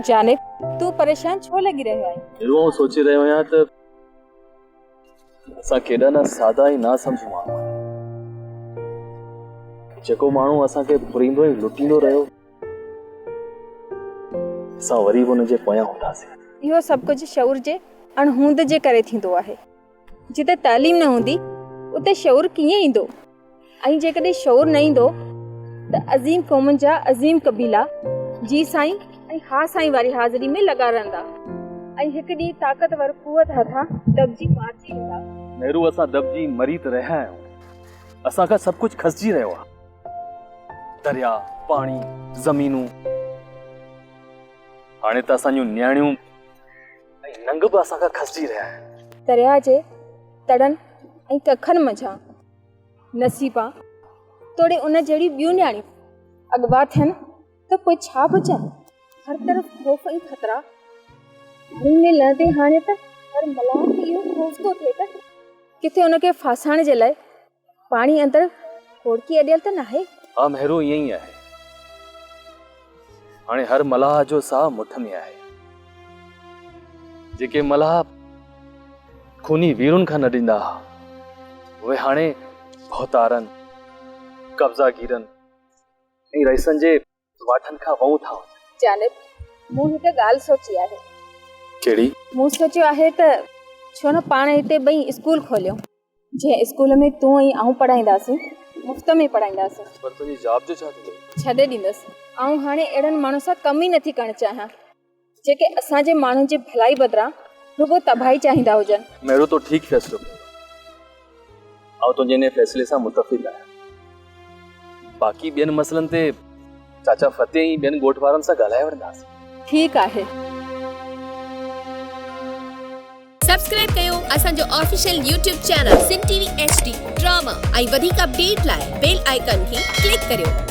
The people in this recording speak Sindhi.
جانب، تون پريشان ڇو لڳي رهيو آهين؟ اهو آئون سوچي رهيو آهيان ته اسان ڪيڏا نه سادا ۽ ناسمجهه ماڻهو آهيون. جيڪو ماڻهو اسان کي ڦريندو ۽ لٽيندو رهيو، اسان وري به ان جي پويان هونداسين. اهو سڀ ڪجهه شعور جي اڻ هوند جي ڪري ٿيندو آهي. جتي تعليم نه هوندي، اتي شعور ڪيئن ايندو؟ ۽ جيڪڏهن شعور نه ايندو ته عظيم قومن جا عظيم قبيلا جي سائين ۽ ها سائين واري حاضري ۾ لڳا رهندا ۽ هڪ ڏينهن طاقتور قوت هٿان دٻجي مارجي ويندا. مهرو اسان دٻجي مري ته رهيا آهيون. اسان کان سڀ ڪجهه کسجي رهيو آهي. درياء، پاڻي، زمينون. هاڻي ته اسان جون نياڻيون ۽ ننگ به اسان کان کسجي رهيا آهن. درياء جي تڙن ۽ ڪکن منجهان نصيبان توڙي ان جهڙيون ٻيون نياڻيون اغوا ٿين ته پوء ڇا بچن؟ هر طرف خوف ۽ خطرا. پاڻي ۾ لهندي هاڻي ته هر ملاح کي اهو خوف ٿو ٿئي ته ڪٿي ان کي ڦاسائڻ جي لاء پاڻي اندر ڪوڙڪي اڏيل ته ناهي؟ ها مهرو ائين ئي آهي. هاڻي هر ملاح جو ساهه مٺ ۾ آهي. جيڪي ملاح خوني ويرن کان نه ڏيندا ها، اهي هاڻي ڀوتارن، قبضا گيرن ۽ رئيسن جي واٺن کان وئون ٿا وڃن. جانب، مون هڪ ڳالهه سوچي آهي. ڪهڙي؟ مون سوچيو آهي ته ڇو نه پاڻ هتي ٻئي اسڪول کوليون. جنهن اسڪول ۾ تون ۽ آئون پڙهائينداسين، مفت ۾ پڙهائينداسين. پر تنهنجي جاب جو ڇا ٿيندو؟ ڇڏي ڏيندس. آئون هاڻي اهڙن ماڻهن سان ڪم ئي نٿي ڪرڻ چاهيان، جيڪي اسان جي ماڻهن جي ڀلائي بدران رڳو تباهي چاهيندا هجن. مهرو تو ٺيڪ فيصلو ڪيو آهي. آئون تنهنجي انهيء فيصلي سان متفق آهيان. باقي ٻين مسئلن تي چاچا فتح ۽ ٻين ڳوٺ وارن سان ڳالهائي وٺنداسين. ٺيڪ آهي. سبسڪرائب ڪيو اسان جو official YouTube channel Sindh T V H D drama ۽ وڌيڪ اپڊيٽ لاء بيل آئيڪان کي ڪلڪ ڪريو.